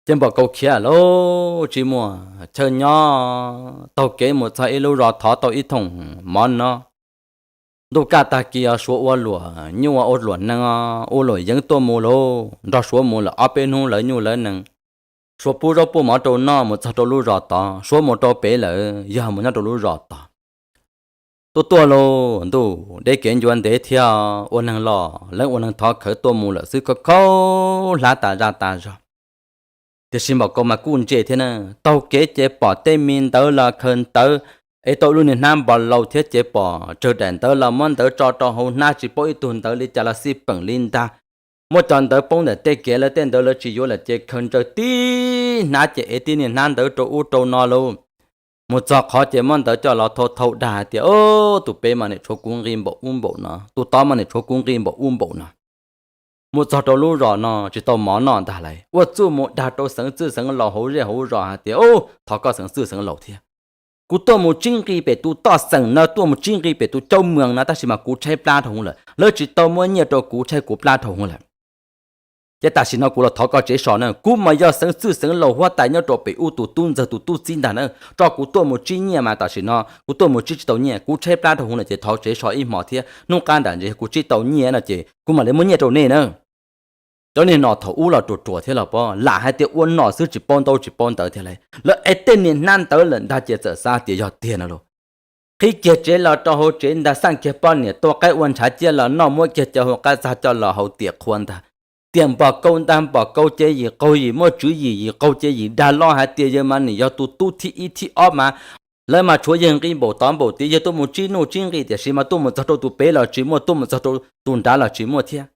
Ces Npam Kaus khiav lauj, tsis muaj chaw nyob, taug kev mus txog ib lub zos thov tau ib thooj mov no. Ntuj kaj tag kis os, suav ua luam nyuj ua luam nees, ua luam yeeb tuaj mus lauj, nrog suav mus lawm ob peb hnub lawv nyuj lawv nees. Suav pub zaub pub mov rau noj, mus txog rau lub zos tod, suav mus rau pem lawm, yog mus nyob rau lub zos tod. Tuaj tuaj lauj, ntuj deb kev ncua ntev thiab, ua neeg los leej ua neeg thov khawv tuaj mus lawm xwb, khaub khaub hlab tas zaj tas zog. Tiam sis Npam Kaus mas kuj ntse thiab na, taug kev ces pom tej me ntawv los khaws ntawv, es tau lub niag hnab npog laus thiab ces pom tsawg daim ntawv los muab ntawv tso rau hauv hnab, tsis paub ib tug ntawv li cas los xij peem li ntag. Muab cov ntawv poob ntawm tej kev, lawv tej ntawv lawv tsis yuav lawm ces khaws ntsaws tib hnab ces ev tib niag hnab ntawv rau ub rau no lauj. Mus txog qhov ces muab ntawv coj los thau thau dag hais tias, Ub, tus pem mas nim tshuav kuv nqi npaum ub npaum no, tus tod mas nim tshuav kuv nqi npaum ub npaum no. Mus txog rau lub zos no tsis tau mov noj ntag lauj, ua txuj mus dag rau xeev txwj xeev laus hauv zej hauv zos hais tias, Ub, thov koj xeev txwj xeev laus thiab. Kuv tuaj mus tsib nqi pem tus toj xeem no, tuaj mus tsib nqi pem tus caub moos no, tab sis mas kuv tshaib plab dhau hwv lawm, lawv tsis tau muab nyiaj rau kuv, tshaib kuv plab dhau hwv lawm. Ces tam sim no kuv los thov koj tsev so na, kuv mas yog xeev txwj xeev laus huab tais nyob rau pem ub, tus tub ntxawg tus tub txib ntag na, tso kuv tuaj mus tsib nyiaj mas tam sim no kuv tuaj mus tsib tsis tau nyiaj, kuv tshaib plab dhau hwv lawm ces thov tsev so ib hmos thiab, hnub qab nram ntsis kuv tsib tau nyiaj no ces kuv mam li muab nyiaj rau nej na. Cov niag nom thaum ub los ruam ruam thiab los pob, lam hais tias ua nom xwb tsis paub ntaub tsis paub ntawv thiab lauj, lawv ev tej niag hnab ntawv lawm ntag ces txawm xav tias yog tiag no lauj. Qhib kiag tsev los rau hauv tsev ntag, xaj kiag poj niam tua qaib ua ntshav ciaj los noj, muab kiag cov hauv qab txag coj los hauv tiam qhua ntag. Tiam Npam Kaus ntag, Npam Kaus ces yim qaug yim muaj tswv yim, yim qaug ces yim dag loj hais tias yawg mas nim yog tus tub thib ib thib ob mas, lawv mas tshuav yawg nqi npaum tod npaum tid, yawg tuaj mus tsib nuj tsib nqi tiam sis mas tuaj mus txog rau tus pem los tsis muaj, tuaj mus txog rau tus nrad los tsis muaj thiab.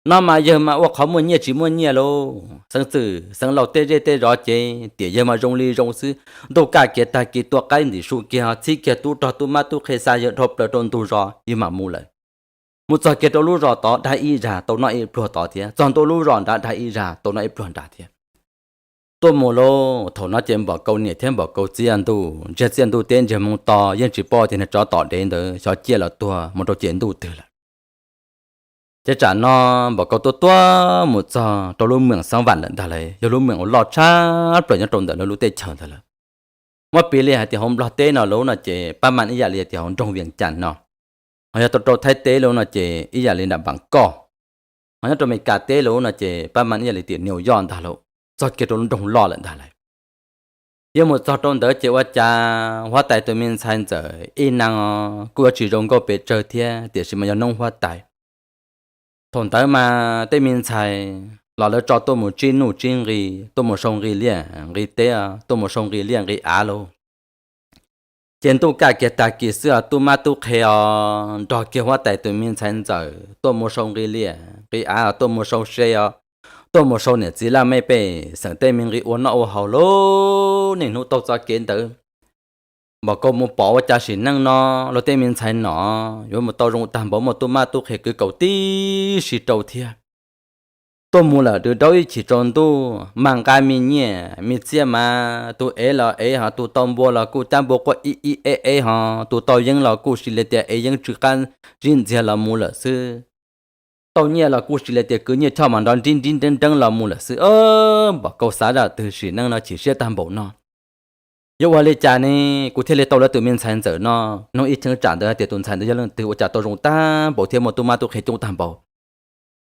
No mas yawg mas ua qhov muaj nyiaj tsis muaj nyiaj lauj. Xeev txwj xeev laus tej zej tej zos ces tiam yawg mas zoo li zoo xwb. Ntuj kaj kiag tag kis tua qaib ntim su kiag, txhib kiag tub rog tub mab tub qhe xa yawg dhau plaws rau ntug zos, yawg mam mus lawm. Mus txog kiag rau lub zos tod dag ib zag tau noj ib pluag tod thiab, txog ntua lub zos nrad dag ib zag tau noj ib pluag nrad thiab. Tuaj mus lauj, thaum no ces Npam Kaus niam thiab Npam Kaus txiv ntuj ntsiag txiaj ntuj teb ntsiag moo to, yeej tsis paub tias niag tsov tom dev ntawd xyov ciaj los tuag mus rau ces ntuj twg lawm. Ces tsam no Npam Kaus tuaj tuaj mus txog rau lub meem Xeev Vam lawm ntag lauj, yog lub meem uas loj tshaj plaws nyob rau ntawm lawv lub teb chaws ntag lawm. Muab piv li hais tias hauv Nplog teb no lauj no ces pab mam ib yam li tias hauv nroog Vias Cas no, ho yog tau rau Thaib teb lauj no ces ib yam li nram Npam Koj, ho nyob rau Mes Kas teb lauj no ces pab mam ib yam li tias Nias Yoj ntag lauj, txog kiag rau lub nroog loj lawm ntag lauj. Yog mus txog rau ntawd ces ua cas huab tais tus me ntxhais ntxawm ib neeg kuj yuav tsis zoo nkauj pes tsawg thiab tiam sis mas yog noob huab tais. Thaum ntawd mas tej me ntxhais los lawv tso tuaj mus tsib nuj tsib nqi, tuaj mus sau nqi liaj nqi teb, tuaj mus sau nqi liaj nqi av lauj. Ces ntuj kaj kiag tag kis xwb os, tub mab tub qhe os nrog kiag huab tais tus me ntxhais ntxawm tuaj mus sau nqi liaj nqi av, tuaj mus sau se os, tuaj mus sau niam txiv laj mej pej xeem tej me nqi ua noj ua haus lauj. Niaj hnub taug txoj kev ntawd, Npam Kaus mus pom ua cas sim neej no luag tej me ntxhais no yuav mus tau zoo tag npaum, muaj tub mab tub qhe kwv kaus tib si rau thiab. Tuaj mus lawm dwb daub ib chim tsaus ntuj, mas nqa me nyiaj me txiaj mas tus ev los ev ho, tus tau npua los kuj cab npua quaj ib ib eb eb ho, tus tau yeeb los kuj sis li tias ev yeeb tsw qab zib ntxiag los mus lawm xwb. Tau nyiaj los kuj sis li tias kwv nyiaj choj mas nrov nrib nrib nreeb nreeb los mus lawm xwb. Npam Kaub xav zaj twg sim neej no chim siab tag npaum no. Yuav ua li cas ne, kuv thiaj li tau lawv tus me ntxhais ntxawm no. Nug ib cheeb tsam ntawd hais tias tus ntxhais ntawd yog leej twg ua cas tau zoo tag npaum thiab muaj tub mab tub qhe coob tag npaum.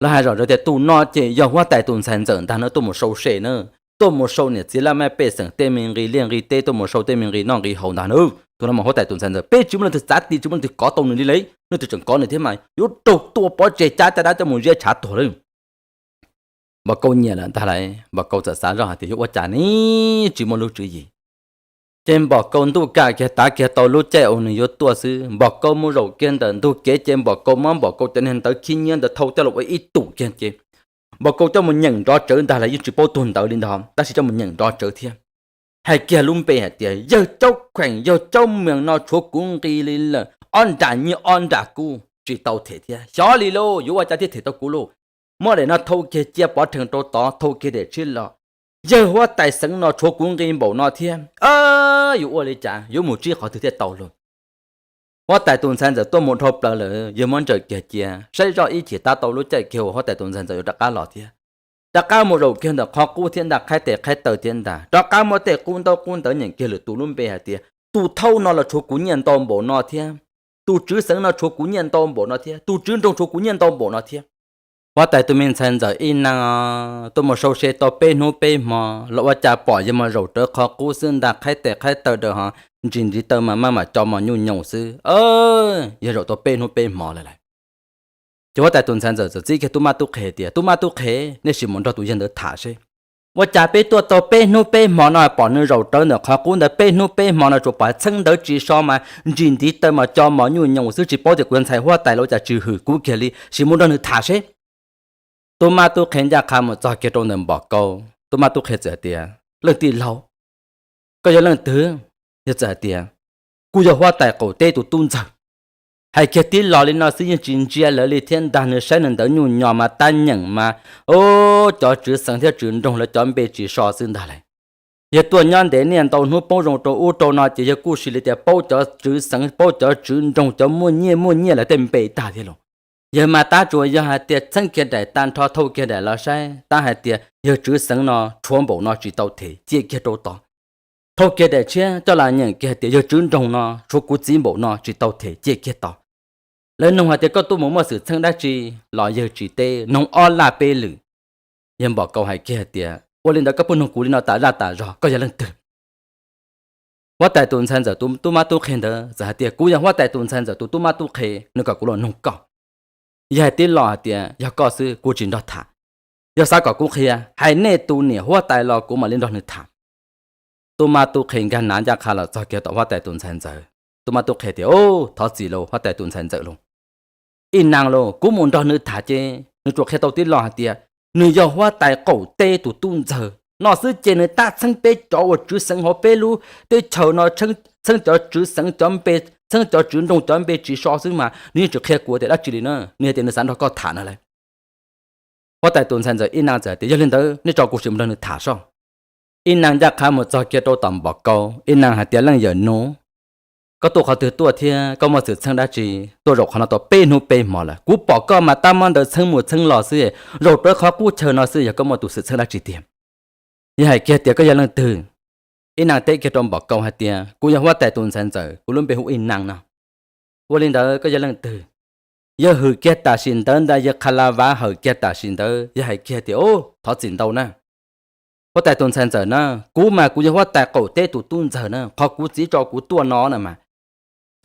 Lawv hais zom zaws tias tus no ces yog huab tais tus ntxhais ntxawm ntag na, tuaj mus sau se na, tuaj mus sau niam txiv laj mej pej xeem tej me nqi liaj nqi teb, tuaj mus sau tej me nqi noj nqi haus ntag na. Tus no mas huab tais tus ntxhais ntxawm, peb tsis muaj leej twg txav ti, tsis muaj leej twg kov tau nws li lauj. Leej twg tseem kov nws thiab mas yuav raug tua pov tseg, cab caj dab coj mus ziab tshav tuag lauj. Npam Kaub nyiam lawm ntag lauj, Npam Kaub txawm xav zoj hais tias yuav ua cas ne, tsis muaj lub tswv yim. Ces Npam Kaub ntuj kaj kiag tav kiag tau lub caij uas nws yuav tuaj xwb, Npam Kaub mus zaum kiag ntawm ntug kev ces Npam Kaub muab Npam Kaub cov niag ntawv khib nyiab ntawd thau coj los ua ib tum kiag ces Npam Kaub coj mus nyeem nrov tsawv ntag lauj, yeej tsis paub tug ntawd li ntag tab sis coj mus nyeem nrov tsawv thiab. Hais kiag lub npe hais tias yawg caub kheem yawg caub mees no tshuav kuv nqi li lawm, ob nram nyiaj ob nram kub tsis tau them thiab. Xyov li lauj, yuav ua cas thiaj them tau kuv lauj. Muab daim no thau kiag cia pov rhees rau tod, thau kiag daim tshiab los. Yawg huab tais xeev no tshuav kuv nqi npaum no thiab, yuav ua li cas, yuav mus tsib qhov twg thiaj tau lauj. Huab tais tus ntxhais ntxawm tuaj mus dhau plaws lawm, yawg muab ntsawm kiag cia, saib zoj ib chim tab tau lub caij kiag uas huab tais tus ntxhais ntxawm yuav rov qab los thiab. rov qab mus zaum kiag ntawm qhov qub thiab ntag, qhaib tes qhaib taw thiab ntag, rov qab muab tej qub ntaub qub ntawv nyeem kiag lwm tus lub npe hais tias, tus thauj no los tshuav kuv nyiaj ntau npaum no thiab, tus tswv xeev no tshuav kuv nyiaj ntau npaum no thiab, tus tswv nroog tshuav kuv nyiaj ntau npaum no thiab. Huab tais tus me ntxhais ntxawm Ib Neeg tuaj mus sau se tau peb hnub peb hmo los ua cas pom yog mus zaum rawv qhov qub xwb ntag, qhaib tes qhaib taw daws ho ntsis ntiv taw mas maj mam co mos nyuj nyoos xwb. Yog zaum tau peb hnub peb hmo lawm lauj. Ces huab tais tus ntxhais ntxawm txawm txib kiag tub mab tub qhe tias, tub mab tub qhe, nej sim mus nrog tus yawg ntawd tham seb. Ua cas peb tuaj tau peb hnub peb hmo no pom nws zaum rawv ntawm qhov qub ntawd peb hnub peb hmo no tsuas pom txheeb ntawv tsis so mas ntsis ntiv taw mas co mos nyuj nyoos xwb, tsis paub tias kuv yog ntxhais huab tais los ua cas tsis hwm kuv kiag li, sim mus nrog nws tham seb. Tub mab tub qhe ncaj qha mus txog kiag rau ntawm Npom Kau, tub mab tub qhe txawm hais tias, leej tij laug, koj yog leej twg? Yog txawm hais tias, kuv yog huab tais qaum teb tus tub ntxawg. Hais kiag tib los li no xwb yeej tsis ntsia lawv li thiab ntag, nws saib nws ntawv nyuj nyo mas tab nyeem mas, cov tswv xeev thiab tswv nroog lawv cov npe tsis so xwb ntag lauj. Yog tuaj nyob ntev niaj ntau hnub paub zoo rau ub rau no ces yog kuj sis li tias paub cov tswv xeev paub cov tswv nroog cov muaj nyiaj muaj nyiaj lawv tej npe tag thiab lauj. Yog mas tab tsuas yog hais tias txheeb kiag daim tag nrho thauj kiag daim los saib tab hais tias yog tswv xeev no tshuav npaum no tsis tau them cia kiag rau tod. Thauj kiag daim tshiab coj los nyeem kiag hais tias yog tswv nroog no tshuav kuv txiv npaum no tsis tau them cia kiag tod. Lawv nug hais tias koj tuaj mus muaj xwm txheeb dab tsi los yawg tsis teb, noog ob laj peb lwm. Yawg Npom Kau hais kiag hais tias ua li ntawd koj puas nug kuv li no tas zaj tas zog, koj yog leej twg? Huab tais tus ntxhais ntxawm tus tub mab tub qhe ntawd txawm hais tias kuv yog huab tais tus ntxhais ntxawm tus tub mab tub qhe, nws kom kuv los nug koj. Yog hais tib los hais tias yog koj xwb kuv tsis nrog tham. Yog xav kom kuv qhia, hais nej tus niam huab tais los kuv mam li nrog nws tham. Tub mab tub qhe nkag nav ncaj qha los txog kiag tom huab tais tus ntxhais ntxawm. Tub mab tub qhe tias, Thov txim lauj huab tais tus ntxhais ntxawm lauj. Ib Neeg lauj, kuv mus nrog nws tham ces nws tsuas qhia tau tib lo hais tias nws yog huab tais qaum teb tus tub ntxawg no xwb ces nws tab txheeb peb cov uas tswv xeev hauv peb lub teb chaws no, txheeb cov tswv xeev cov npe, txheeb cov tswv nroog cov npe tsis so xwb mas nws yeej tsis qhia kuv tias dab tsi li na, nws hais tias nws xav nrog koj tham no lauj. Huab tais tus ntxhais ntxawm Ib Neeg txawm hais tias yog li ntawd nej tso kuv sim mus nrog nws tham soj. Ib Neeg ncaj qha mus txog kiag rau tom Npom Kau, Ib Neeg hais tias leej yawm nus, koj tuaj qhov twg tuaj thiab koj muaj xwm txheeb dab tsi? Tuaj zaum qhov no tau peb hnub peb hmo lawm, kuv pom koj mas tab muab ntawd txheeb mus txheeb los xwb, zaum rawv qhov qub chaw no xwb, yog koj muaj tus xwm txheeb dab tsi tiag? Yog hais kiag tias koj yog leej twg? Ib Neeg teb kiag rau Npom Kau hais tias kuv yog huab tais tus ntxhais ntxawm, kuv lub npe hu Ib Neeg no. Ua li ntawd koj yog leej twg? Yawg hwm kiag tam sim ntawd ntag, yawg qha la vav hawm kiag tam sim ntawd, yawg hais kiag tias, Thov txim ntau na. Huab tais tus ntxhais ntxawm na, kuv mas kuv yog huab tais qaum teb tus tub ntxawg na, qhov kuv txiv tso kuv tuaj no na mas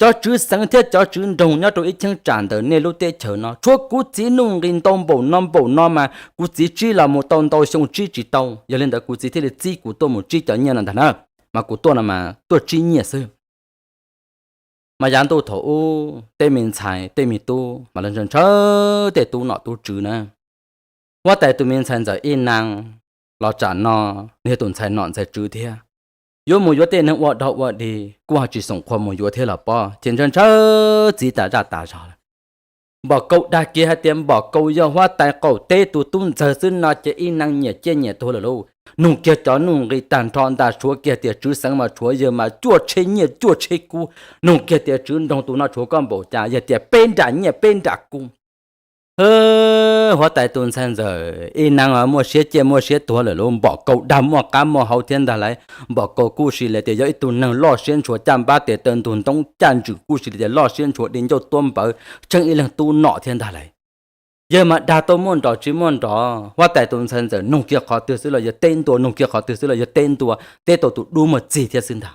cov tswv xeev thiab cov tswv nroog nyob rau ib cheeb tsam ntawm nej lub teb chaws no tshuav kuv txiv nuj nqis ntau npaum no npaum no mas kuv txiv tsib los mus tau ntau xyoo tsib tsis tau. Yog li ntawd kuv txiv thiaj li txib kuv tuaj mus tsib cov nyiaj no ntag na, mas kuv tuaj no mas tuaj tsib nyiaj xwb. Mas yav ntuj thaum ub tej me ntxhais tej me tub mas lawv ntshaw ntshaw tej tub nom tub tswv na. Huab tais tus me ntxhais ntxawm Ib Neeg los tsam no nws yog tus ntxhais nom ntxhais tswv thiab, yuav mus yuav tej neeg ua dog ua dig kuj ho tsis xoom qhua mus yuav thiab los pob, ces ntshaw ntshaw txiv tas zaj tas zog lawm. Npom Kau dag kiag hais tias Npom Kau yog huab tais qaum teb tus tub ntxawg xwb no ces Ib Neeg nyiam ciaj nyiam tuag lawm lauj. Nug kiag cov nuj nqis tag nrho ntag, suav kiag tias tswv xeev mas tshuav yawg mas cuaj tsheb nyiaj cuaj tsheb kub. Nug kiag tias tswv nroog tus no tshuav koj npaum cas, yawg tias peb nram nyiaj peb nram kub. Huab tais tus ntxhais ntxawm Ib Neeg muaj siab ciaj muaj siab tuag lawm lauj. Npom Kau dag muaj qab muaj hau thiab ntag lauj. Npom Kau kuj sis li tias yog ib tug neeg loj siab ntshua, caj npab tes taw ntug ntoob caj ntswm, kuj sis li tias loj siab ntshua di ncauj tuab npawv, tsheej ib leeg tub nom thiab ntag lauj. Yawg mas dag tau muaj nrov tsis muaj nrov, huab tais tus ntxhais ntxawm nug kiag qhov twg xwb los yawg teb ntua, nug kiag qhov twg xwb los yawg teb ntua, teb tau tus dub muag txig thiab xwb ntag.